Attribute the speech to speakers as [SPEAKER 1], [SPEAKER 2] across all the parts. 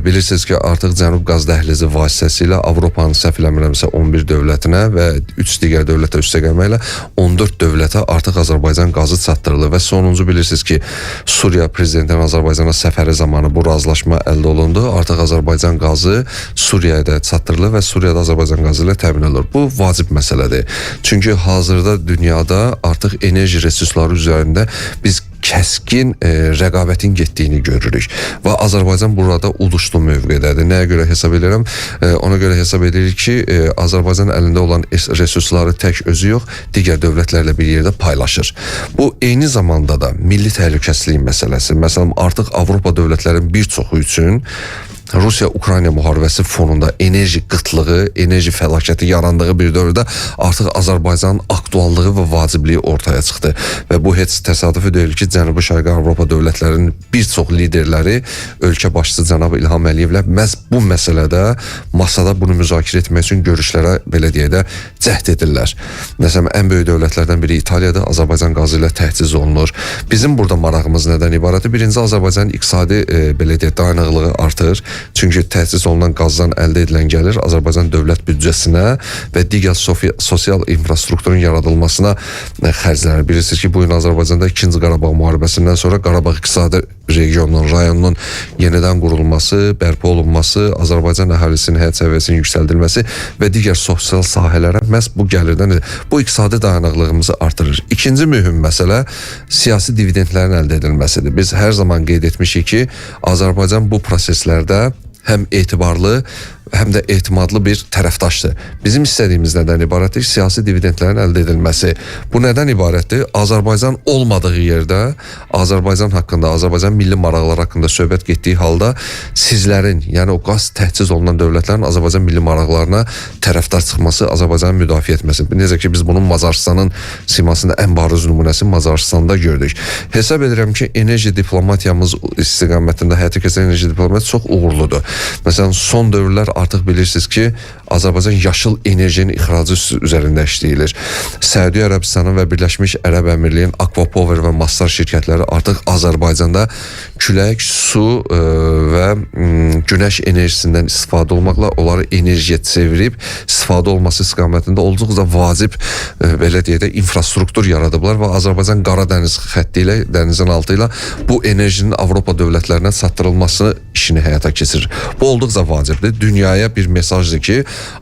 [SPEAKER 1] Bilirsiniz ki, artıq Cənub Qaz Dəhlizi vasitəsilə Avropanın səhv eləmirəmsə 11 dövlətinə və 3 digər dövlətə üstəgəlməklə 14 dövlətə artıq Azərbaycan qazı çatdırılır və sonuncu bilirsiniz ki, Suriya prezidentinin Azərbaycana səfəri zamanı bu razılaşma əldə olundu. Artıq Azərbaycan qazı Suriyaya da çatdırılır və Suriyada Azərbaycan qazı ilə təmin olunur. Bu vacib məsələdir. Çünki hazırda dünyada artıq enerji resursları üzərində biz kəskin rəqabətin getdiyini görürük və Azərbaycan burada uduşlu mövqedədir. Nəyə görə hesab edirəm? Ona görə hesab edirik ki, Azərbaycan əlində olan resursları tək özü yox, digər dövlətlərlə bir yerdə paylaşır. Bu eyni zamanda da milli təhlükəsizlik məsələsi. Məsələn, artıq Avropa dövlətlərinin bir çoxu üçün Rusiya-Ukrayna müharibəsi fonunda enerji qıtlığı, enerji fəlakəti yarandığı bir dövrdə artıq Azərbaycanın aktuallığı və vacibliyi ortaya çıxdı. Və bu heç təsadüfi deyil ki, Cənubi Şərqi Avropa dövlətlərinin bir çox liderləri ölkə başçısı cənab İlham Əliyevlə məhz bu məsələdə masada bunu müzakirə etmək üçün görüşlərə belə deyək də cəhd edirlər. Məsələn, ən böyük dövlətlərdən biri İtaliyadır, Azərbaycan qazı ilə təchiz olunur. Bizim burada marağımız nədən ibarətdir? Birinci, Azərbaycanın iqtisadi belə deyək dayanıqlığı artır. Çünki təchiz olunan qazdan əldə edilən gəlir Azərbaycan dövlət büdcəsinə və digər sosial infrastrukturun yaradılmasına xərclənir. Bilirsiniz ki, bu gün Azərbaycanda 2-ci Qarabağ müharibəsindən sonra Qarabağ iqtisadi regionunun, rayonunun yenidən qurulması, bərpa olunması, Azərbaycan əhalisinin həyat səviyyəsinin yüksəldilməsi və digər sosial sahələrə məhz bu gəlirdən bu iqtisadi dayanıqlığımızı artırır. İkinci mühüm məsələ siyasi dividendlərin əldə edilməsidir. Biz hər zaman qeyd etmişik ki, Azərbaycan bu proseslərdə həm etibarlı, həm də etimadlı bir tərəfdaşdır. Bizim istədiyimiz nədən ibarətdir? Siyasi dividendlərin əldə edilməsi. Bu nədən ibarətdir? Azərbaycan olmadığı yerdə Azərbaycan haqqında, Azərbaycan milli maraqları haqqında söhbət getdiyi halda sizlərin, yəni o qaz təchiz olunan dövlətlərin Azərbaycan milli maraqlarına tərəfdar çıxması, Azərbaycanı müdafiə etməsi. Necə ki biz bunun Macarıstanın simasında ən bariz nümunəsini Macarıstanda gördük. Hesab edirəm ki, enerji diplomatiyamız istiqamətində həyata keçirilən enerji diplomatiyası çox uğurludur. Məsələn, son dövrlər artıq bilirsiniz ki, Azərbaycan yaşıl enerjinin ixracı üzərində işləyilir. Səudiyyə Ərəbistanı və Birləşmiş Ərəb Əmirliyinin Aqua Power və Mastar şirkətləri artıq Azərbaycanda külək, su və günəş enerjisindən istifadə olmaqla onları enerjiyə çevirib istifadə olması istiqamətində olduqca vacib belə deyək də infrastruktur yaradıblar və Azərbaycan Qara dəniz xətti ilə, dənizin altı ilə bu enerjinin Avropa dövlətlərinə çatdırılması işini həyata keçirir. Bu olduqca vacibdir. Dünyaya bir mesajdır ki,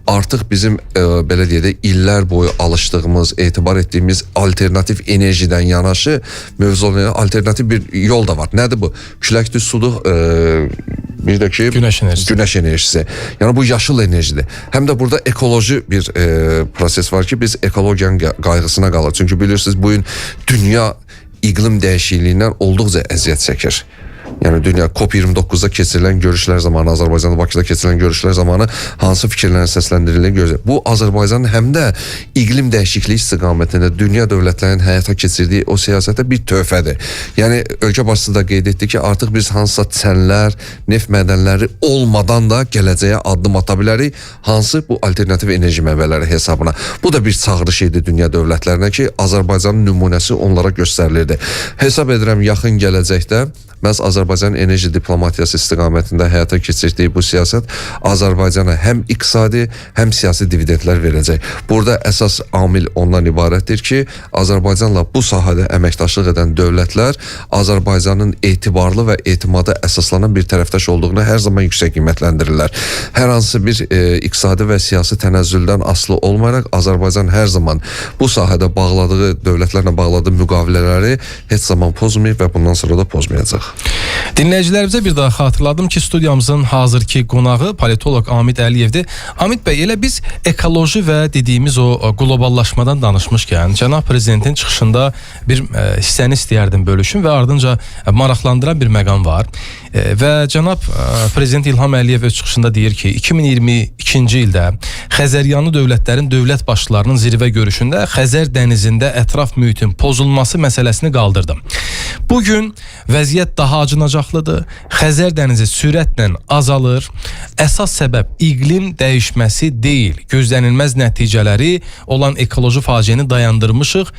[SPEAKER 1] artıq bizim belə deyək də illər boyu alışdığımız, etibar etdiyimiz alternativ enerjidən yanaşı mövzu olan alternativ bir yol da var. Nədir bu? Küləkdir, sudur, bir də ki
[SPEAKER 2] Günəş enerjisi.
[SPEAKER 1] Günəş enerjisi. Yəni bu yaşıl enerjidir. Həm də burada ekoloji bir proses var ki, biz ekologiyanın qayğısına qalır. Çünki bilirsiniz, bu gün dünya iqlim dəyişikliyindən olduqca əziyyət çəkir. Yəni dünya COP29-da keçirilən görüşlər zamanı, Azərbaycanda Bakıda keçirilən görüşlər zamanı hansı fikirlərin səsləndirildiyini görürük. Bu Azərbaycanın həm də iqlim dəyişikliyi istiqamətində dünya dövlətlərinin həyata keçirdiyi o siyasətə bir töhfədir. Yəni ölkə başçısı da qeyd etdi ki, artıq biz hansısa çənlər, neft mədənləri olmadan da gələcəyə addım ata bilərik. Hansı bu alternativ enerji mənbələri hesabına. Bu da bir çağırış idi dünya dövlətlərinə ki, Azərbaycanın nümunəsi onlara göstərilirdi. Hesab edirəm yaxın gələcəkdə məhz Azərbaycan enerji diplomatiyası istiqamətində həyata keçirdiyi bu siyasət Azərbaycana həm iqtisadi, həm siyasi dividendlər verəcək. Burada əsas amil ondan ibarətdir ki, Azərbaycanla bu sahədə əməkdaşlıq edən dövlətlər Azərbaycanın etibarlı və etimada əsaslanan bir tərəfdaş olduğunu hər zaman yüksək qiymətləndirirlər. Hər hansı bir iqtisadi və siyasi tənəzzüldən asılı olmayaraq Azərbaycan hər zaman bu sahədə bağladığı dövlətlərlə bağladığı müqavilələri heç zaman pozmayıb və bundan sonra da pozmayacaq.
[SPEAKER 2] Dinləyicilərimizə bir daha xatırladım ki, studiyamızın hazırki qonağı politoloq Amid Əliyevdir. Amid bəy, elə biz ekoloji və dediyimiz o qloballaşmadan danışmışkən, cənab prezidentin çıxışında bir hissəni istəyərdim bölüşüm və ardınca maraqlandıran bir məqam var. Və cənab prezident İlham Əliyev öz çıxışında deyir ki, 2022-ci ildə Xəzəryanı dövlətlərin dövlət başçılarının zirvə görüşündə Xəzər dənizində ətraf mühitin pozulması məsələsini qaldırdım. Bu gün vəziyyət daha acınacaqlıdır. Xəzər dənizi sürətlə azalır. Əsas səbəb iqlim dəyişməsi deyil. Gözlənilməz nəticələri olan ekoloji faciəni dayandırmışıq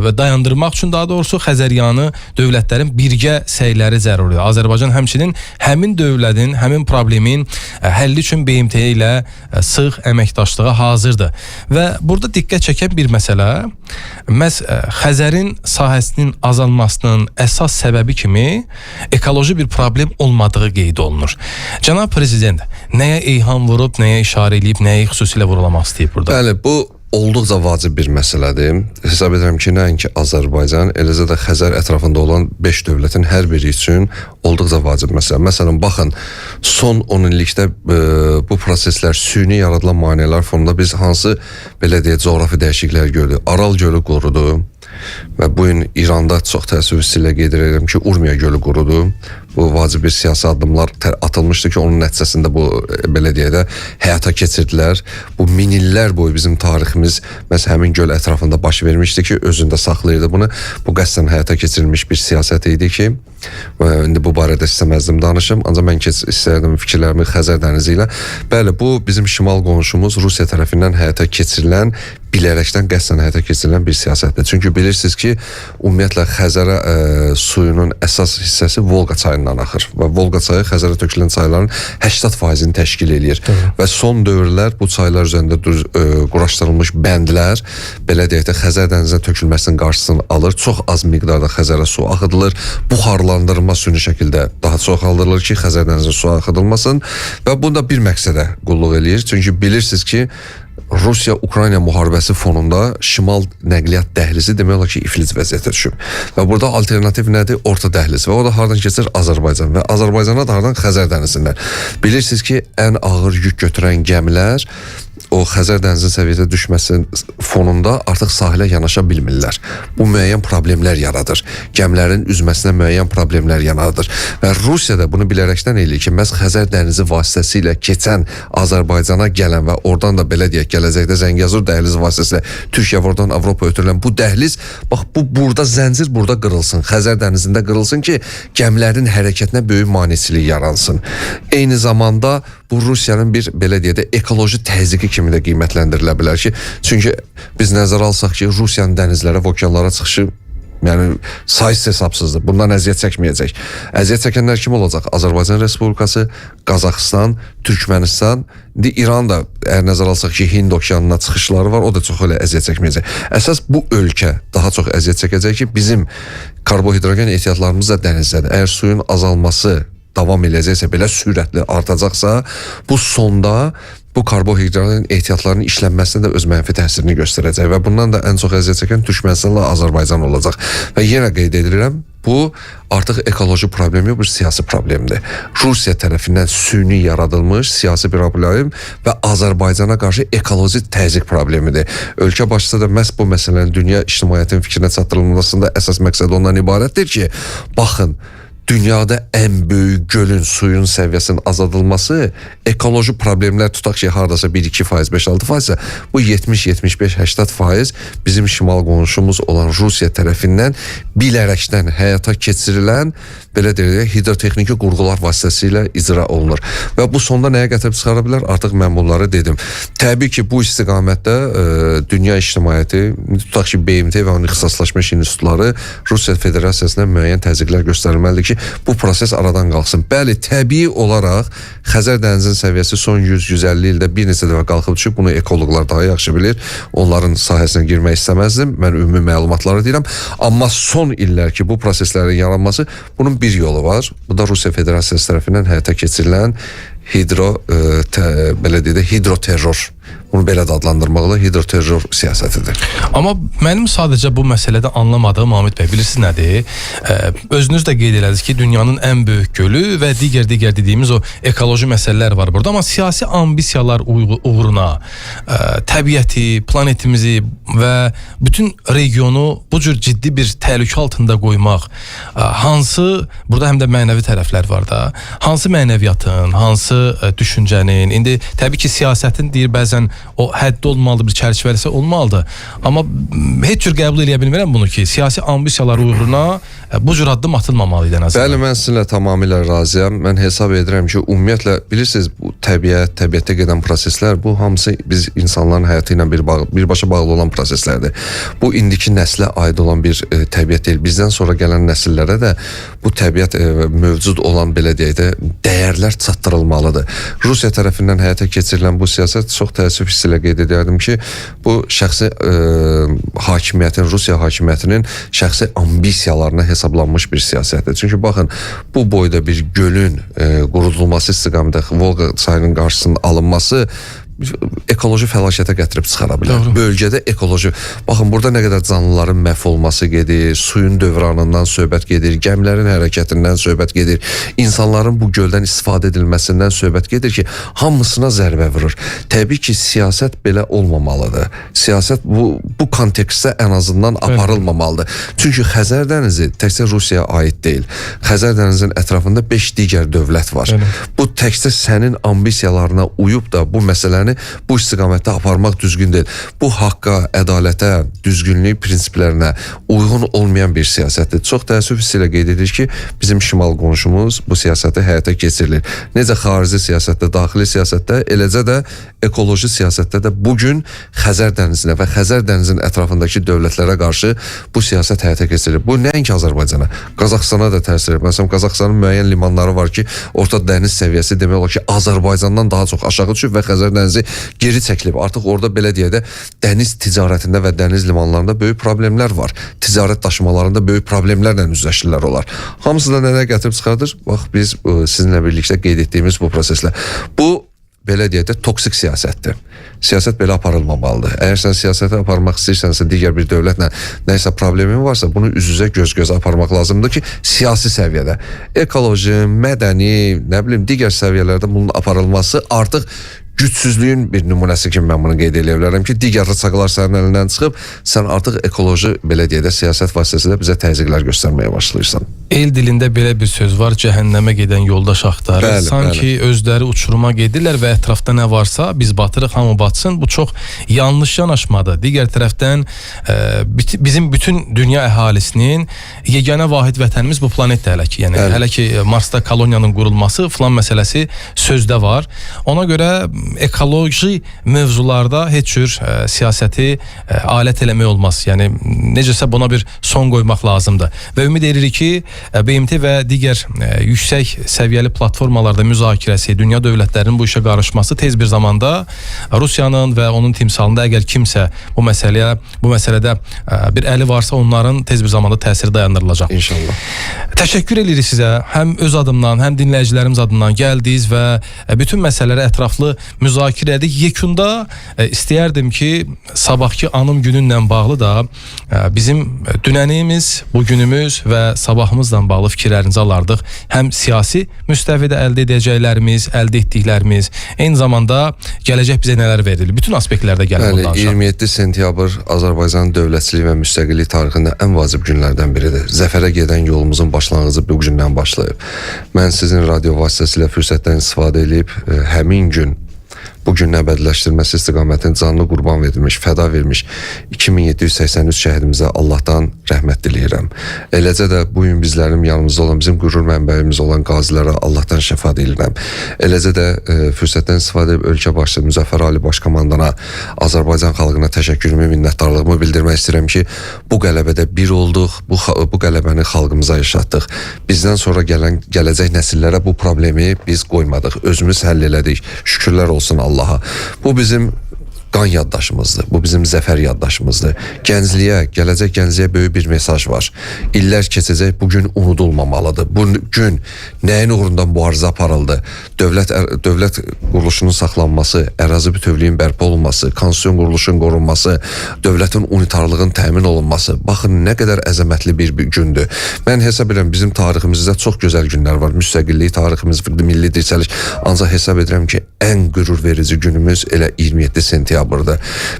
[SPEAKER 2] və dayandırmaq üçün daha doğrusu Xəzəryanı dövlətlərin birgə səyləri zəruridir. Azərbaycan həmçinin həmin dövlətin, həmin problemin həlli üçün BMT ilə sıx əməkdaşlığa hazırdır. Və burada diqqət çəkən bir məsələ məhz Xəzərin sahəsinin azalmasının əsas səbəbi kimi ekoloji bir problem olmadığı qeyd olunur. Cənab prezident nəyə eyham vurub, nəyə işarə eləyib, nəyi xüsusilə vurğulamaq istəyib burada?
[SPEAKER 1] Bəli, bu olduqca vacib bir məsələdir. Hesab edirəm ki, nəinki Azərbaycan, eləcə də Xəzər ətrafında olan 5 dövlətin hər biri üçün olduqca vacib məsələ. Məsələn, baxın, son 10 illikdə bu proseslər, süni yaradılan maneələr fonunda biz hansı, belə deyək, coğrafi dəyişikliklər gördük. Aral gölü qurudu və bu gün İranda çox təəssüf hissi ilə qeyd edirəm ki, Urmiya gölü qurudu. Bu vacib bir siyasi addımlar atılmışdı ki, onun nəticəsində bu belə deyək də həyata keçirdilər. Bu min illər boyu bizim tariximiz məhz həmin göl ətrafında baş vermişdi ki, özündə saxlayırdı bunu. Bu qəsdən həyata keçirilmiş bir siyasət idi ki, indi bu barədə istəməzdim danışım, ancaq mən istərdim fikirlərimi Xəzər dənizi ilə. Bəli, bu bizim şimal qonşumuz Rusiya tərəfindən həyata keçirilən, bilərəkdən qəsdən həyata keçirilən bir siyasətdir. Çünki bilirsiniz ki, ümumiyyətlə Xəzərə suyunun əsas hissəsi Volqa çayından axır və Volqa çayı Xəzərə tökülən çayların 80%-ni təşkil eləyir. Və son dövrlər bu çaylar üzərində quraşdırılmış bəndlər, belə deyək də, Xəzər dənizinə tökülməsinin qarşısını alır. Çox az miqdarda Xəzərə su axıdılır. Buxarlandırma süni şəkildə daha çox aldırılır ki, Xəzər dənizinə su axıdılmasın və bu da bir məqsədə qulluq eləyir. Çünki bilirsiniz ki, Rusiya-Ukrayna müharibəsi fonunda şimal nəqliyyat dəhlizi demək olar ki, iflic vəziyyətə düşüb. Və burada alternativ nədir? Orta dəhliz. Və o da hardan keçir? Azərbaycan. Və Azərbaycana da hardan? Xəzər dənizindən. Bilirsiniz ki, ən ağır yük götürən gəmilər o Xəzər dənizinin səviyyədə düşməsinin fonunda artıq sahilə yanaşa bilmirlər. Bu müəyyən problemlər yaradır. Gəmilərin üzməsinə müəyyən problemlər yaradır. Və Rusiya da bunu bilərəkdən eləyir ki, məhz Xəzər dənizi vasitəsilə keçən Azərbaycana gələn və oradan da belə deyək, gələcəkdə Zəngəzur dəhlizi vasitəsilə Türkiyə və oradan Avropa ötürülən bu dəhliz, bax bu burada zəncir burada qırılsın, Xəzər dənizində qırılsın ki, gəmilərin hərəkətinə böyük maneçilik yaransın. Eyni zamanda bu Rusiyanın bir belə deyək də ekoloji təzyiqi kimi də qiymətləndirilə bilər ki, çünki biz nəzərə alsaq ki, Rusiyanın dənizlərə və okeanlara çıxışı yəni sayısız hesabsızdır. Bundan əziyyət çəkməyəcək. Əziyyət çəkənlər kim olacaq? Azərbaycan Respublikası, Qazaxıstan, Türkmənistan, indi İran da əgər nəzərə alsaq ki, Hind okeanına çıxışları var, o da çox elə əziyyət çəkməyəcək. Əsas bu ölkə daha çox əziyyət çəkəcək ki, bizim karbohidrogen ehtiyatlarımız da dənizdədir. Əgər suyun azalması davam eləyəcəksə, belə sürətli artacaqsa, bu sonda bu karbohidrogen ehtiyatlarının işlənməsinə də öz mənfi təsirini göstərəcək və bundan da ən çox əziyyət çəkən Türkmənistanla Azərbaycan olacaq. Və yenə qeyd edirəm, bu artıq ekoloji problem yox, bir siyasi problemdir. Rusiya tərəfindən süni yaradılmış siyasi bir problem və Azərbaycana qarşı ekoloji təzyiq problemidir. Ölkə başçısı da məhz bu məsələnin dünya ictimaiyyətinin fikrinə çatdırılmasında əsas məqsəd ondan ibarətdir ki, baxın, dünyada ən böyük gölün suyun səviyyəsinin azaldılması ekoloji problemlər tutaq ki, hardasa 1-2%, 5-6%, bu 70, 75, 80% bizim şimal qonşumuz olan Rusiya tərəfindən bilərəkdən həyata keçirilən belə deyək, hidrotexniki qurğular vasitəsilə icra olunur. Və bu sonda nəyə gətirib çıxara bilər? Artıq mən bunları dedim. Təbii ki, bu istiqamətdə dünya ictimaiyyəti, tutaq ki, BMT və onun ixtisaslaşmış institutları Rusiya Federasiyasına müəyyən təzyiqlər göstərilməlidir ki, bu proses aradan qalxsın. Bəli, təbii olaraq Xəzər dənizinin səviyyəsi son 100-150 ildə bir neçə dəfə qalxıb düşüb. Bunu ekoloqlar daha yaxşı bilir. Onların sahəsinə girmək istəməzdim. Mən ümumi məlumatları deyirəm. Amma son illər ki, bu proseslərin yaranması, bunun bir yolu var. Bu da Rusiya Federasiyası tərəfindən həyata keçirilən belə deyək də, hidroterror. Bunu belə də adlandırmaq olar, hidroterror siyasətidir.
[SPEAKER 2] Amma mənim sadəcə bu məsələdə anlamadığım Amit bəy, bilirsiniz nədir? Özünüz də qeyd elədiniz ki, dünyanın ən böyük gölü və digər dediyimiz o ekoloji məsələlər var burada, amma siyasi ambisiyalar uğruna təbiəti, planetimizi və bütün regionu bu cür ciddi bir təhlükə altında qoymaq, hansı burada həm də mənəvi tərəflər var da, hansı mənəviyyatın, hansı düşüncənin, indi təbii ki, siyasətin deyir bəzən o həddi olmalıdır, bir çərçivəsi olmalıdır. Amma heç cür qəbul eləyə bilmirəm bunu ki, siyasi ambisiyalar uğruna bu cür addım atılmamalı idi ən azından.
[SPEAKER 1] Bəli, mən sizinlə tamamilə razıyam. Mən hesab edirəm ki, ümumiyyətlə bilirsiniz, bu təbiət, təbiətdə gedən proseslər, bu hamısı biz insanların həyatı ilə birbaşa bağlı olan proseslərdir. Bu indiki nəslə aid olan bir təbiət deyil. Bizdən sonra gələn nəsillərə də bu təbiət mövcud olan, belə deyək də, dəyərlər çatdırılmalıdır. Rusiya tərəfindən həyata keçirilən bu siyasət, çox təəssüf hissi ilə qeyd edərdim ki, bu şəxsi hakimiyyətin, Rusiya hakimiyyətinin şəxsi ambisiyalarına hesablanmış bir siyasətdir. Çünki baxın, bu boyda bir gölün qurudulması istiqamətində Volqa çayının qarşısının alınması ekoloji fəlakətə gətirib çıxara bilər.
[SPEAKER 2] Doğru.
[SPEAKER 1] Bölgədə ekoloji, baxın, burada nə qədər canlıların məhv olması gedir, suyun dövranından söhbət gedir, gəmilərin hərəkətindən söhbət gedir, insanların bu göldən istifadə edilməsindən söhbət gedir ki, hamısına zərbə vurur. Təbii ki, siyasət belə olmamalıdır. Siyasət bu kontekstdə ən azından aparılmamalıdır. Çünki Xəzər dənizi təkcə Rusiyaya aid deyil. Xəzər dənizinin ətrafında 5 digər dövlət var.
[SPEAKER 2] Bəli.
[SPEAKER 1] Bu təkcə sənin ambisiyalarına uyub da bu məsələni bu istiqamətdə aparmaq düzgün deyil. Bu haqqa, ədalətə, düzgünlük prinsiplərinə uyğun olmayan bir siyasətdir. Çox təəssüf hissi ilə qeyd edir ki, bizim şimal qonşumuz bu siyasəti həyata keçirilir. Necə xarici siyasətdə, daxili siyasətdə, eləcə də ekoloji siyasətdə də bugün Xəzər dənizinə və Xəzər dənizinin ətrafındakı dövlətlərə qarşı bu siyasət həyata keçirilir. Bu nəinki Azərbaycana, Qazaxıstana da təsir edir. Məsələn, Qazaxıstanın müəyyən limanları var ki, orta dəniz səviyyəsi demək olar ki, Azərbaycandan daha çox aşağı düşüb və Xəzər dənizi geri çəkilib. Artıq orada belə deyək də, dəniz ticarətində və dəniz limanlarında böyük problemlər var. Ticarət daşımalarında böyük problemlərlə üzləşirlər onlar. Hamısı da nəyə gətirib çıxardır? Bax, biz sizinlə birlikdə qeyd etdiyimiz bu proseslər. Bu belə deyək də, toksik siyasətdir. Siyasət belə aparılmamalıdır. Əgər sən siyasəti aparmaq istəyirsənsə, digər bir dövlətlə nəyisə problemin varsa, bunu üz-üzə, göz-gözə aparmaq lazımdır ki, siyasi səviyyədə, ekoloji, mədəni, nə bilim, digər səviyyələrdə bunun aparılması artıq gücsüzlüyün bir nümunəsi kimi mən bunu qeyd eləyə bilərəm ki, digər rıçaqlar sənin əlindən çıxıb, sən artıq ekoloji, belə deyək də, siyasət vasitəsilə bizə təzyiqlər göstərməyə başlayırsan.
[SPEAKER 2] El dilində belə bir söz var, cəhənnəmə gedən yoldaş axtarır.
[SPEAKER 1] Bəli,
[SPEAKER 2] Sanki
[SPEAKER 1] bəli.
[SPEAKER 2] Özləri uçuruma gedirlər və ətrafda nə varsa biz batırıq, hamı batsın. Bu çox yanlış yanaşmadır. Digər tərəfdən bizim bütün dünya əhalisinin yeganə vahid vətənimiz bu planetdir hələ ki. Yəni
[SPEAKER 1] Bəli.
[SPEAKER 2] hələ ki Marsda koloniyanın qurulması filan məsələsi sözdə var. Ona görə ekoloji mövzularda heç cür siyasəti alət eləmək olmaz. Yəni necəsə buna bir son qoymaq lazımdır. Və ümid edirik ki, BMT və digər yüksək səviyyəli platformalarda müzakirəsi, dünya dövlətlərinin bu işə qarışması tez bir zamanda Rusiyanın və onun timsalında əgər kimsə bu məsələdə bir əli varsa, onların tez bir zamanda təsiri dayandırılacaq.
[SPEAKER 1] İnşallah.
[SPEAKER 2] Təşəkkür edirik sizə. Həm öz adımdan, həm dinləyicilərimiz adından gəldiniz və bütün məsələləri ətraflı müzakirə edik. Yekunda istəyərdim ki, sabahki anım gününlə bağlı da bizim dünənimiz, bugünümüz və sabahımızla bağlı fikirlərinizi alardıq. Həm siyasi müstəvidə əldə edəcəklərimiz, əldə etdiklərimiz, eyni zamanda gələcək bizə nələr verilir. Bütün aspektlərdə gəlin
[SPEAKER 1] Bəli,
[SPEAKER 2] danışaq.
[SPEAKER 1] 27 sentyabr Azərbaycan dövlətçiliyi və müstəqillik tarixində ən vacib günlərdən biridir. Zəfərə gedən yolumuzun başlanğıcı bu gündən başlayıb. Mən sizin radio vasitəsilə fürsətdən istifadə edib həmin gün bu günün əbədiləşdirilməsi istiqamətini canlı qurban verilmiş, fəda vermiş 2783 şəhidimizə Allahdan rəhmət diləyirəm. Eləcə də bu gün bizlərin yanımızda olan, bizim qürur mənbəyimiz olan qazilərə Allahdan şəfa diləyirəm. Eləcə də fürsətdən istifadə edib ölkə başçısı Müzəffər Ali Başkomandana, Azərbaycan xalqına təşəkkürümü, minnətdarlığımı bildirmək istəyirəm ki, bu qələbədə bir olduq, bu qələbəni xalqımıza yaşatdıq. Bizdən sonra gələcək nəsillərə bu problemi biz qoymadıq, özümüz həll elədik. Şükürlər olsun Allaha. Bu bizim qan yaddaşımızdır. Bu bizim zəfər yaddaşımızdır. Gəncliyə, gələcək gəncliyə böyük bir mesaj var. İllər keçəcək, bu gün unudulmamalıdır. Bu gün nəyin uğrundan mübarizə aparıldı? Dövlət quruluşunun saxlanması, ərazi bütövlüyün bərpa olunması, konstitusion quruluşun qorunması, dövlətin unitarlığın təmin olunması. Baxın, nə qədər əzəmətli bir gündür. Mən hesab edirəm, bizim tariximizdə çox gözəl günlər var. Müstəqillik tariximiz, milli dirçəliş. Ancaq hesab edirəm ki, ən qürur verici günümüz elə 27 sentyabr. sentyabrdır.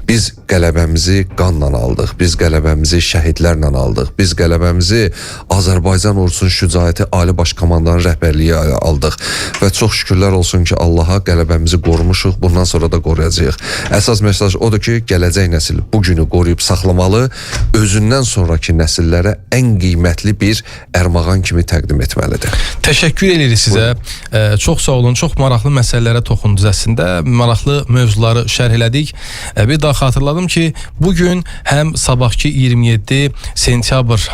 [SPEAKER 1] Biz qələbəmizi qanla aldıq. Biz qələbəmizi şəhidlərlə aldıq. Biz qələbəmizi Azərbaycan ordusunun şücaəti Ali Baş Komandanın rəhbərliyi ilə aldıq və çox şükürlər olsun ki, Allaha qələbəmizi qorumuşuq. Bundan sonra da qoruyacağıq. Əsas mesaj odur ki, gələcək nəsil bu günü qoruyub saxlamalı, özündən sonrakı nəsillərə ən qiymətli bir ərmağan kimi təqdim etməlidir.
[SPEAKER 2] Təşəkkür edirik sizə. Çox sağ olun. Çox maraqlı məsələlərə toxundunuz əslində. Maraqlı mövzuları şərh elədik. Bir daha xatırladım ki, bu gün həm sabahkı 27 sentyabr